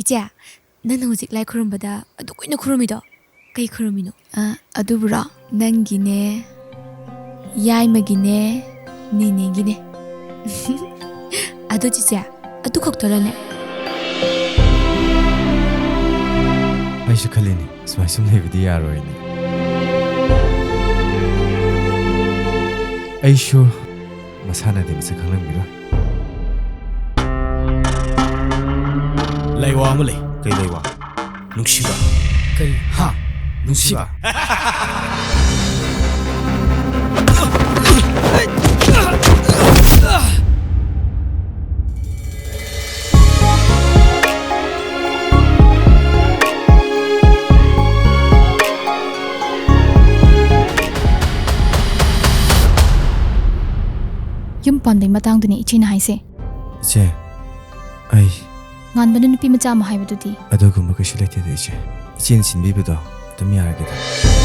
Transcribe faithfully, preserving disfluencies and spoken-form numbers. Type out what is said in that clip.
ꯆꯦ, ꯅꯪꯅ ꯍꯧꯖꯤꯛ ꯂꯥꯏ ꯈꯨꯔꯨꯝꯕꯗ ꯑꯗꯨ ꯀꯨꯏꯅ ꯈꯨꯔꯨꯝꯃꯤꯗꯣ ꯀꯩ ꯈꯨꯔꯨꯝꯃꯤꯅꯣ? ꯑ, ꯑꯗꯨꯕꯨꯔꯣ? ꯅꯪꯒꯤꯅꯦ, ꯌꯥꯏꯃꯒꯤꯅꯦ, ꯅꯦꯅꯦꯒꯤꯅꯦ꯫ ꯑꯗꯣ ꯆꯤꯆꯦ, ꯑꯗꯨ ꯈꯛꯇꯔꯅꯦ? ꯑꯩꯁꯨ ꯈꯜꯂꯤꯅꯦ, ꯁꯨꯃꯥꯏ ꯁꯨꯝ ꯂꯩꯕꯗꯤ ꯌꯥꯔꯣꯏꯅꯦ꯫ ꯑꯩꯁꯨ ꯃꯁꯥꯅꯗꯤ ꯃꯁꯛ ꯈꯪꯂꯝꯈꯤꯔꯣꯏ꯫ ꯂꯩꯋꯥ ꯑꯃ ꯂꯩ꯫ ꯀꯩ ꯂꯩꯋꯥ? ꯅꯨꯡꯁꯤꯕ꯫ ꯀꯔꯤ? ꯍꯥ? ꯅꯨꯡꯁꯤꯕ꯫ ꯌꯨꯝ ꯄꯥꯟꯕꯩ ꯃꯇꯥꯡꯗꯨꯅꯤ ꯏꯆꯦꯅ ꯍꯥꯏꯁꯦ꯫ ꯏꯆꯦ, ꯑꯩ ꯉꯥꯟꯕꯅ ꯅꯨꯄꯤ ꯃꯆꯥ ꯑꯃ ꯍꯥꯏꯕꯗꯨꯗꯤ? ꯑꯗꯨꯒꯨꯝꯕ ꯀꯩꯁꯨ ꯂꯩꯇꯦꯗ ꯏꯆꯦ꯫ ꯏꯆꯦꯅ ꯁꯤꯟꯕꯤꯕꯗꯣ ꯑꯗꯨꯝ ꯌꯥꯔꯒꯦꯗ꯫